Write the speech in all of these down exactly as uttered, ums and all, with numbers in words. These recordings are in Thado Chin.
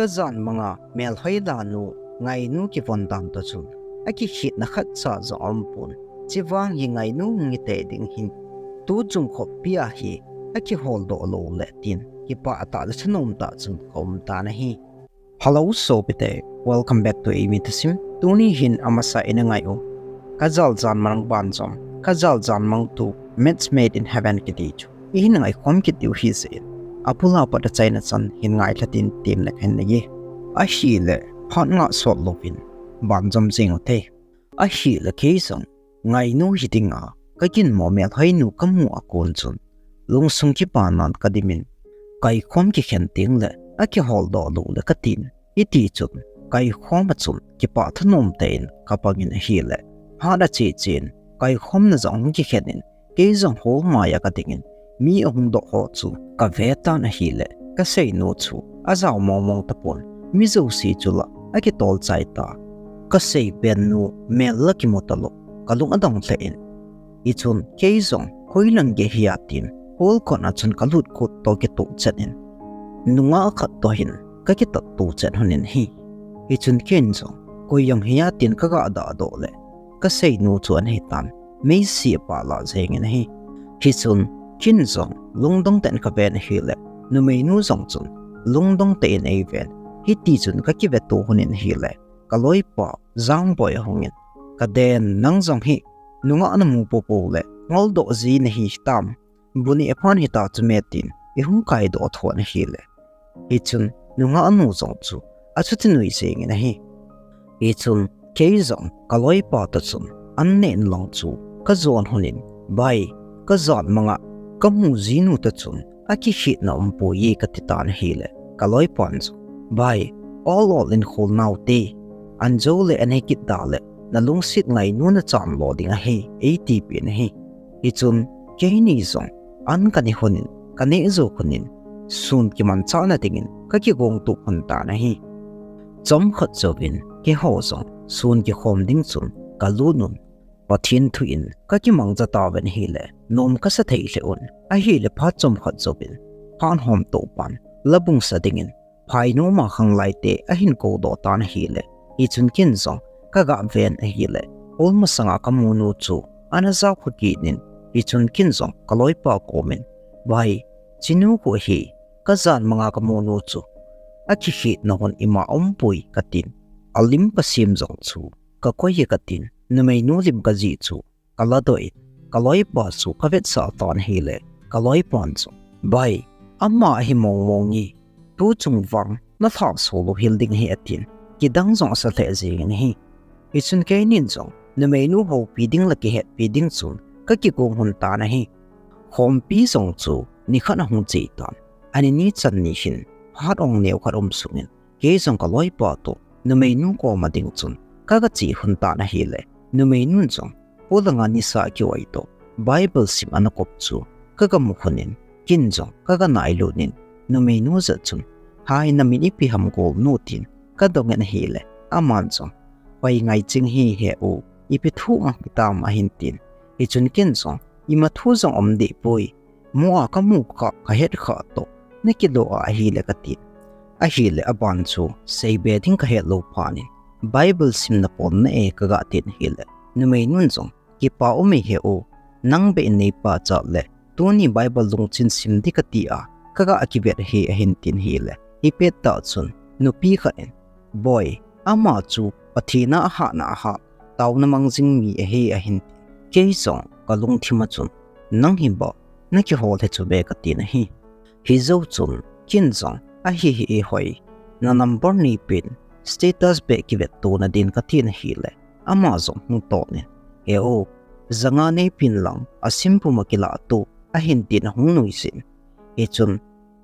Jan manga melhoi lanu, ngainu kivon dan toh chun, akikhetna khatcha jong aumpon. Chuvang hi ngainu hung hite ding hin, tuchung khopi a hi akiholdoh lou le tin, kipah tah le thanom tah chun kaum tan ahi. Hello sopite, welcome back to Eimi Thusim. Tuni hin amasa ina ngai u, Kajal Jan Mang Banjom, Kajal Jan Mang two, Match Made in Heaven kiti chu ihin ngaikhom kit diu ahi jeh in, abul a pat achaina chan hin ngailha tin temna kahin nei e. Ahile, phat ngah sot louvin banjom jing ute. Ahile kei jong ngainu hidinga kaginmo melhoinu kamu a kon chun, lungsung kipanan kadimin, kaikhom kikhen tengle akiholdoh lou le katin, hitichun kaikhom a chun kipah thanom tah in kapangin ahile, phat ache chen kaikhomna jong hung kikhen in, kei jong hall mai a kadingin, mi ahung doh ho chu kave tan ahile, kaseinu chu ajao mongmong tapon, mi jouse chu la akitol chai ta. Kaseibennu mel la kimu talou, kalung adong lheh in, hichun kei jong hoilang gei hia tin, hall kot a chun kalut kit toh kitoh chet in, nungah khat toh hin kakitatto chet lhonin ahi. Hichun ken jong koi jong hia tin kaga dahdoh le, kaseinu chu ana hitan, meisi apah lah jengin ahi. Hichun ken jong lungdong tah in kaven ahile, numeinu jong chun lungdong tah in eiven, hitichun kakiveto lhonin ahile, kaloipa Jangboi ahungin, Kaden, nang jong hi nungah namu poupou le ngoldoh ji nahi hitam? Bu neh phan hita chu me tin, eihung kaidoh thon ahile, hichun nungahnu jong chu achuti nui jengin ahi. Hichun kei jong kaloipa toh chun an neh inlang chu kajon lhonin, Bai, kajan manga kamu jinu toh chun akikhetna aumpoi e, kati tan ahile, kaloipan jong, Bai, ol ol in khol naute, an jou le an hikit da le nalungset ngainu nachan lo ding ahi, eitipeh in ahi. Hichun keini jong an kaneh lhonin, kaneh jou lhonin, sun kimanchahna dingin kakigong tup lhon tan ahi. Chomkhat jouvin keiho jong sun kikhom ding chun kalut un, Pathen thu in kakimangcha tauvin ahile, nom kasa thei lheh un, ahile phat chomkhat jouvin phat homtoh pan labung sa dingin phainom a khanglai te ahin koudoh tan ahile, hichun ken jong kaga ven ahile, hall masanga kamunu chu ana jaokha kit in, hichun ken jong kaloipa komin, Bai, chinu khu ahi, kajan manga kamunu chu akikhetna hon ima aumpoi, katin, alim kasem jong chu kakoi e, katin, numeinu lim kajih chu kaladoh in, kaloipa chu kavetsah tan ahile, kaloipan chu, Bai, ama ahi mongmong e, tuchung vang nalhahsol u hel ding ahi, atin, kidang jong asa lheh jengin ahi. Hichun keinin jong numeinu houpi ding le kihetpi ding chun kakigong lhon tan ahi. Khompi jong chu nikhat ahung che tan, ani ni chan ni hin phat ong neo khat um sungin, kei jong kaloipa toh numeinu koma ding chun kaga che lhon tan ahile, numeinun jong polanga nisa kioi toh Bible sim ana kop chu kaga mu lhonin, ken jong kaga nailut in, numeinu jat chun, Hai, namin ipi ham Golnu, tin kadongin ahile, aman jong, Hoi ngai ching hi he u, ipi thu ahitam, ahin tin. Hichun ken jong, Ima thu jong um dehpoi, mo a kamu kha, kahet kha toh nakilo a ahile, katin. Ahile aban chu seibe ding kahet lou phat in, Bible sim napon na e, kaga tin ahile, numeinun jong, Kipa um e he u, nang beh in neipachat le, tuni Bible lungchin sim ding kati a kaga kivet ahi, ahin tin ahile, hipet tah chun nupi khat in, Boi, ama chu Pathen a ahatna ahah, taona mang jing mi ahi, ahin tin. Kei jong kalungthim a chun, Nang hi ba nakihol he chu be, katin ahi. Hijou chun ken jong, Ahi hi, hoi, na number neipen, status beh kivettona din, katin ahile, ama jong hung ton in, He u, janga neipen lang, asim puma kilah to, ahin tin ahung nuijin. Hichun,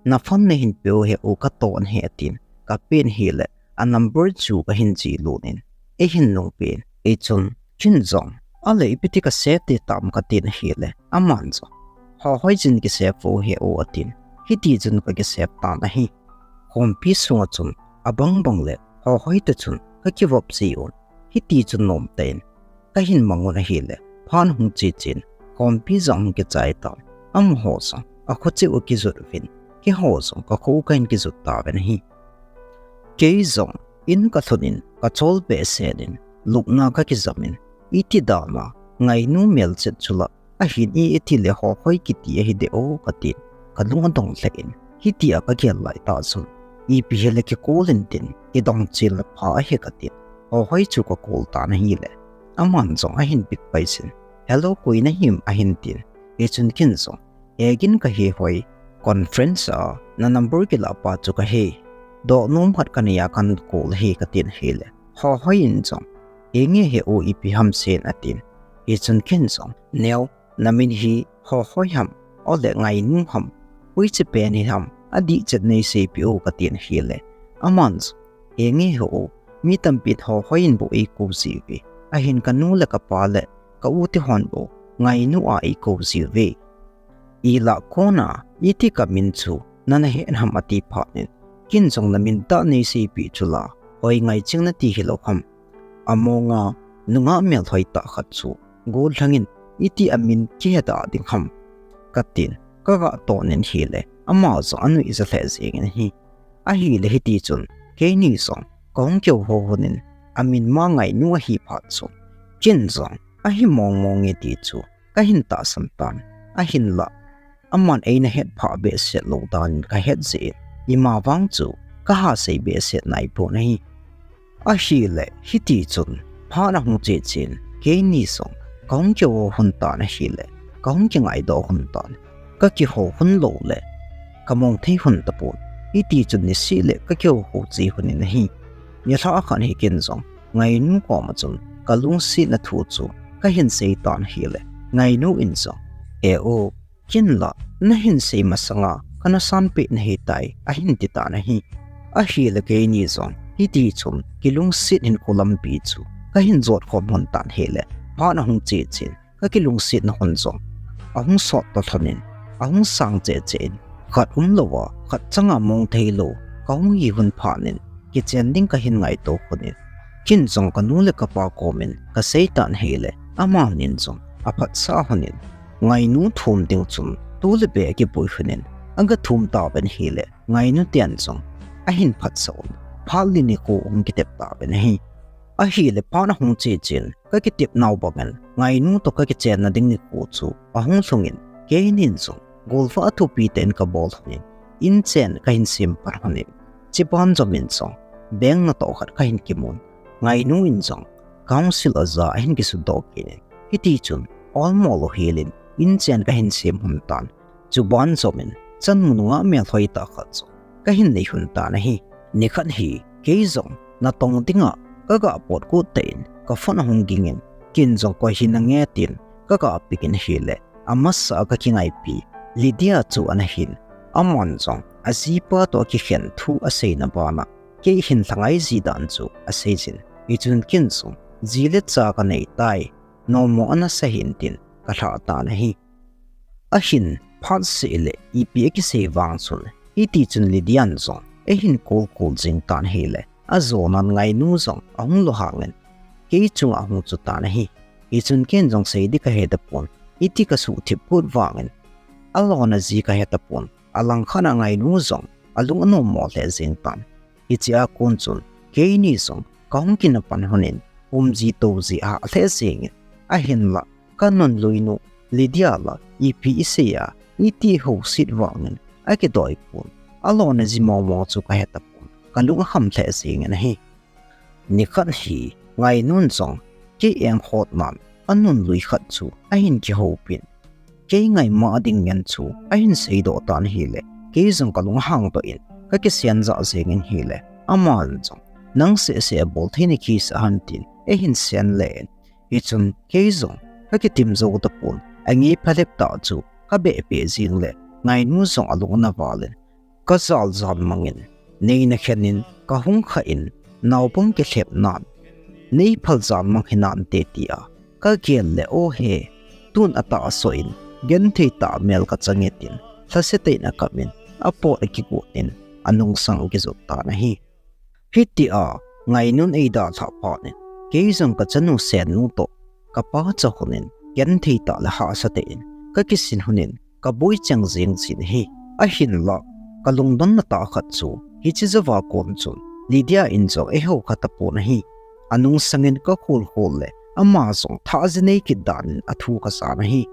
Na phone nahin peu he u, katon e, atin, kapen ahile, a number chu kahin chelut in, eihin nungpen. Hichun ken jong, Ale ipi ti ka save ding tam, katin ahile, aman jong, Ho hoiyin kisave u he u, atin, hitichun kakisave tan ahi. Khompi sunga chun, abang bang le ho hoi toh chun kakivop ji un, hitichun nomtah in kahin mang un ahile, phat hung che chen, khompi jong hung kichai tan, amaho jong akhocheh u akijot uvin, keiho jong kakho u kahin kijot tauvin ahi. Kei jong in kalhun in kachol behseh in, lupna kakijam in, iti dan a Ngainu melchih chu la ahin, iti le Hohoi kiti ahi de o katin, kalung adong lheh in, hitia kagel lai tah chun, ipi hile kikol in tin, kidong chil le pha ahi katin, Hohoi chu kakol tan ahile, aman jong ahin pick pai jin, "Hello, koi nahim?" ahin tin, hichun ken jong, "He, ken kahi Hoi, conference a na number kilah pa chu kahi, dohnom khat kanei a kahin call ahi," katin ahile, Hohoi in jong, "Henge he o, ipi ham sen?" atin, hichun ken jong, "Neo, namin hi Hohoi ham, ole Ngainu ham, hoiche pen hi ham, adih chet nei seipeh o," katin ahile, aman jong, "Henge he o, mi tampin Hohoi in bou eikou jiuve, ahin kanu le kapa le ka u te hon bou Ngainu a eikou jiuve. Ilah kona iti kamin chu nana het ham?" ati phat in, ken jong, "Namin tah nei seipeh chu la, Hoi Ngaiching nati hilou ham? Among a nungah melhoi tah khat chu gollhang in iti amin kihe da ding ham?" katin, kaga ton in ahile, ama jong anuija lheh jeng in ahi. Ahile hiti chun keini jong kahung kihou hon in, amin ma Ngainu ahi phat chun, ken jong ahi mong mong e ti chu kahin tahsan tan, ahinla aman eina hetphah behseh lou dan in kahet jeh in, ima vang chu kaha sei behseh naipon ahi. Ahile hiti chun phat ahung che chen, keini jong kahung kihou hon tan ahile, kahung kingaidoh hon tan, kakihou hon lou le kamong thei hon tapon, hiti chun nisih le kakihou hou che hon in ahi. Nilhah khat hi ken jong Ngainu koma chun kalungsetna thu chu kahin sei tan ahile, Ngainu in jong, "He o, ken la nahin sei masanga kana sanpeh nahi tai," ahin ti tan ahi. Ahile keini jong hiti chun kilungset hinkho lampi chu kahin jot khom hon tan ahile, phat ahung che chen, kakilungsetna hon jong ahung sot toh lhon in, ahung sang cheh cheh in, khat umlou a khat changa mong thei lou kahung hi hon phat in, kichen ding kahin ngaito hon in, ken jong kanu le kapa komin kasei tan ahile, amanin jong aphatsah hon in, Ngainu thum ding chun tu le beh akipui hon in, aga thum tauvin ahile, Ngainu ten jong ahin phatsah un, phat li nikho ahung kitep tauvin ahi. Ahile phat ahung che chen, kakitep nau bangin Ngainu toh kakichenna ding nikho chu ahung lhung in, keinin jong golvah thupi tah in kabol hon in, inchen kahin sem pan hon in, chiban jom in jong beng natoh khat kahin kimun, Ngainu in jong council a ja ahin kisudoh kit in, hiti chun olmo lou hel in inchen kahin sem hon tan, chuban jom in chanu nungah melhoi tah khat chu kahin nei hon tan ahi. Nikhat hi kei jong natong dinga kaga pot kit tah in ka phone ahung ging in, ken jong koi hinam nge tin kaga pick in ahile, amasa a kakingaipi Lydia chu ana hin, aman jong ajipa toh akikhen thu aseina bana kei hin lhangai ji dan chu asei jin, hichun ken jong ji le cha kanei tai, nommo ana sa hih in tin kalhah tan ahi. Ahin phat seh le ipi akisei vang chun, hiti chun Lydia in jong eihin call call jing tan ahile, ajonan Ngainu jong ahung lohang in kei chunga ahung chu tan ahi. Hichun ken jong sei ding kahe tapon, iti kasuhthip kit vangin, alona ji kahe tapon, alangkhat a Ngainu jong alung anommo lheh jeng tan. Hichea kon chun keini jong kahung kina pan hon in, umji touji ahah lheh jeng in, ahinla kanunlui nu Lydia la ipi isei a iti houset vangin akidoi pon, alona ji mong mong chu kahe tapon, kalung akham lheh jeng in ahi. Nikhat hi Ngainun jong kei engkhotnan anunlui khat chu ahin kihoupin, kei ngaima ding ngen chu ahin seidoh tan ahile, kei jong kalung ahangdoh in kakisen jah jeng in ahile, aman jong nang seh seh abol thei nakisah ham tin eihin sen le in, hichun kei jong kakitim jou tapon, angei phabep tah chu kabeh peh jeng le, Ngainu jong alung ana val in, kajal jan mangin, neina khen in kahung khah in, naobang kilhepnan neiphal jan mang hinante tia kagel le, o he, tun atahsoh in genthei tah mel kachang e tin, lhasetah in akap in, apot akigot in, anungsang akijot tan ahi. Hitia Ngainun eidalhah phat in, kei jong kachanu Sennu toh kapa cha hon in, genthei tah le hahsatah in kakisin hon in, kaboi cheng jeng jin ahi. Ahinla kalungdonna tah khat chu hiche jouva kon chun Lydia in jong eihou kha tapon ahi. Anung sangin ka khol khol le ama jong thah ji nei kit dan in athu ka san ahi.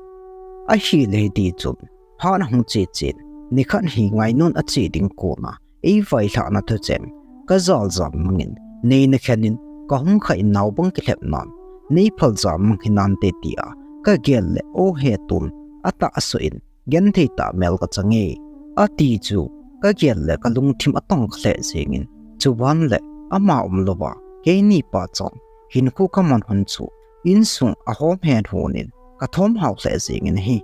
Ahile hiti chun phat ahung che chen, nikhat hi Ngainun ache ding kona eivailhahna thucheng ka jal jan mangin neina khen in ka hung kha in naobang kilhep nan, nei phal jan mang hinante tia ka gel le, o he tun atahsa in genthei tah mel ka chang e, ati chu ka gel le ka lungthim atong kha lheh jengin, chuban le ama umlouva keini pachan hinkho ka man hun chu insung ahom hen hun in ka thom hao lheh jengin ahi.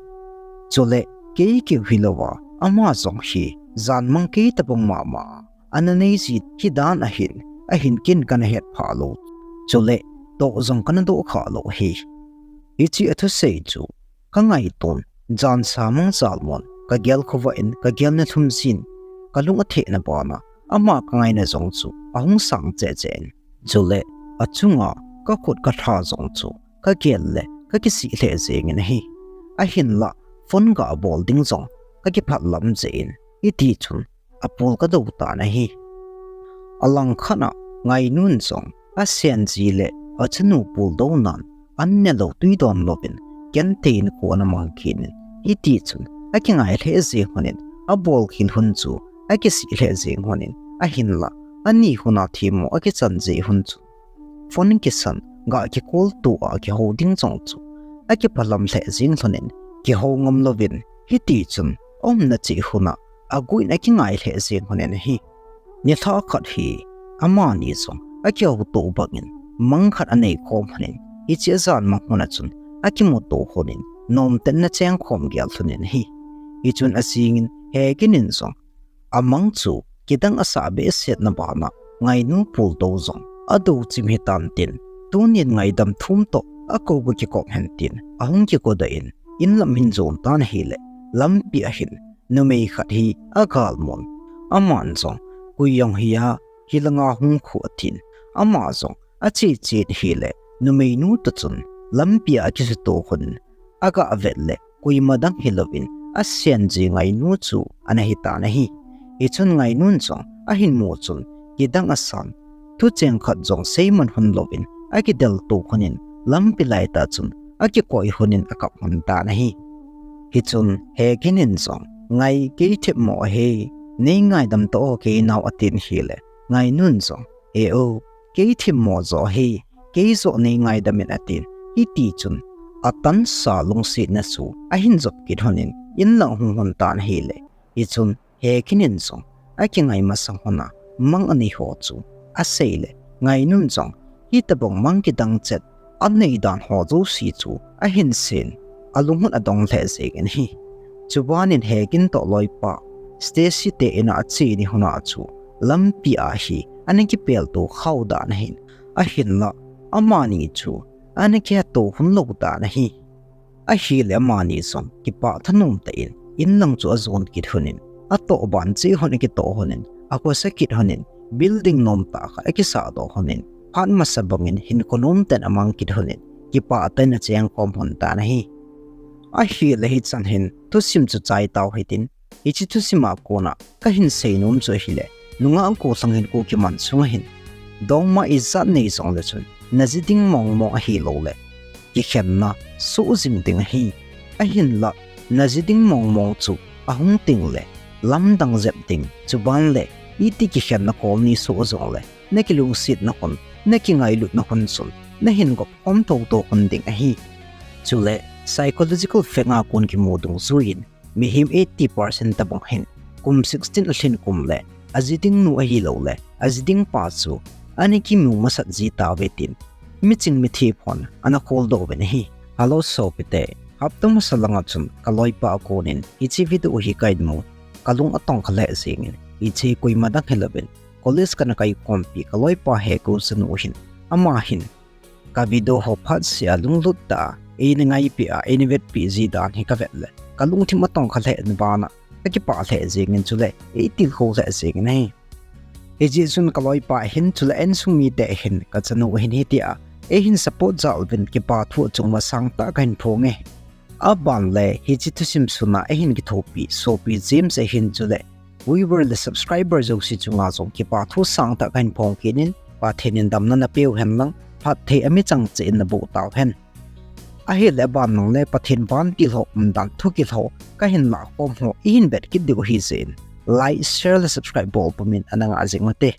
Chule kei keu hilouva ama jong hi jan mang kei tabang mama ana nei ji hi dan ahin, ahin ken kana het pha lou. Chule toh jong kana doh kha lou ahi. Hiche athusei chu ka ngaiton, jan sa mang jal mon ka gel khovah in ka gel na lhum jin, ka lung atheh na bana ama ka ngaina jong chu ahung sang cheh cheh in, chule achunga ka khut ka lha jong chu ka gel le ka kisih lheh jengin ahi. Ahinla phone ga bol ding jong ka kiphat lam jeh in, hiti chun apul ka do tan ahi. Alangkhat a Ngainun jong asen ji le achanu pul do nan an ne lou tui don louvin, kei tah in kona mang kit in, hiti chun akingai lheh jeng hun in, abol khel hun chu akisih lheh jeng hun in, ahinla ani hun a themmo akichan jeh hun chu phone kisan ga kikol to a kihou ding jong chu akipha lam lheh jeng lhon in, kihou ngam louvin, hiti chun aumna cheh hun a aguh in akingai lheh jeng hun in ahi. Nilhah khat hi amani jong akihou to bang in mang khat anei khom hun in, hiche ajan mang hun a chun akimuto hun in, nomtah in ana cheng khom gel lhon in ahi. Hichun ajing in Hegin in jong amang chu kidang asah behseh na bana Ngainu pul do jong ado chim hitan tin, tunin ngaidam thum toh akou ga kikop hen tin ahung kikodoh in, in lam ahin jon tan ahile, lampi a hin numei khat hi agal mun. Aman jong, koi jong hi a, hilanga hung khu, atin. Ama jong ache chen ahile, numeinu toh chun lampi a akisuto hun, aga vet le koima dang hilouvin asen ji Ngainu chu ana hitan ahi. Hichun Ngainun jong ahin mu chun kidang asan, thucheng khat jong seiman hun louvin akidel to hun in, lampi laitah chun akikoi hun in akap hun tan ahi. Hichun Hegin in jong, Ngai, kei themmo ahi, nei ngaidam tao o kei nao, atin ahile, Ngainun jong, He o, kei themmo jo ahi, kei joh nei ngaidam in, atin. Hiti chun atansa lungsetna chu ahin jop kit hun in, in lang ahung hun tan ahile, hichun Hegin in jong akingai masang hun a mang anei ho chu asei le, Ngainun jong hitobang mang kidang chet anei dan ho jouse chu ahin seiyin, alunghang adong lheh jengin ahi. Chubanin Hegin toh loipa Stacy te in a ache ni hun a chu lampi a hi ana kipel to khau dan ahin, ahinla amani chu ana kihet to hun lou dan ahi. Ahile amani jong kipah thanom tah in, in lang chu ajon kit hun in, atoh ban cheh hun akitoh hun in, akhosa kit hun in, building nom tah khat akisah doh hun in, phat masa bangin hinkho nom tah in amang kit hun in, kipah tah in acheng khom hun tan ahi. Ahile hichan hin thusim chu chai tau hitin, hiche thusim a kona kahin seinom chu ahile, nungah gollhang hinkho kiman sunga hin, dongma ijat nei jongle chun, naji ding mong mong ahilou le kikhenna soh jing ding ahi. Ahinla, naji ding mong mong chu ahung teng le, lamdang jep ding, chuban le iti kikhenna kol nei soh jongle, nakilungsetna hun, nakingailutna hun chun nahin gop khom thotho hun ding ahi. Chule, psychological fact a kon kimu dungjuiyin, mihem eighty percent tobang hin kum sixteen alhin kum le, aji ding nu ahilou le aji ding pa chu ana kimu masat ji tauve tin, miching mithephon ana kholdoh uvin ahi. Hello sopite, hapta masa langa chun kaloipa a konin hiche video hi kahin mu, kalung atong kha lheh jengin, hiche koima dang hilouvin, college kana kaikhompi kaloipa Hegu chanu hin, ama hin ka video ho phatseh a lunglut tah a eina ngaipi a, eina vetpi ji dan hi kavet le, kalungthim atong kha lheh na bana, kakipah lheh jengin chule, eitilkhou lheh jengin ahi. Hijeh chun kaloipa hin chule insung mite hin, kachanu hin hitia eihin support jal uvin kipathu achunguva sangtah kahin phonge. Aban le hiche thusim sunga eihin kithopi sopi James ahin chule, viewer le subscriber jouse chunga jong kipa thu sangtah kahin phong kit in, Pathen in damna napeu hen lang, phatthei ami chang cheh in naboh tauhen. Ahile aban nung le Pathen vantil ho umdan thu kit ho kahin lakhom ho ihin vet kit diu ahi jeh in, like, share le subscribe bol pumin ana nga jing ute.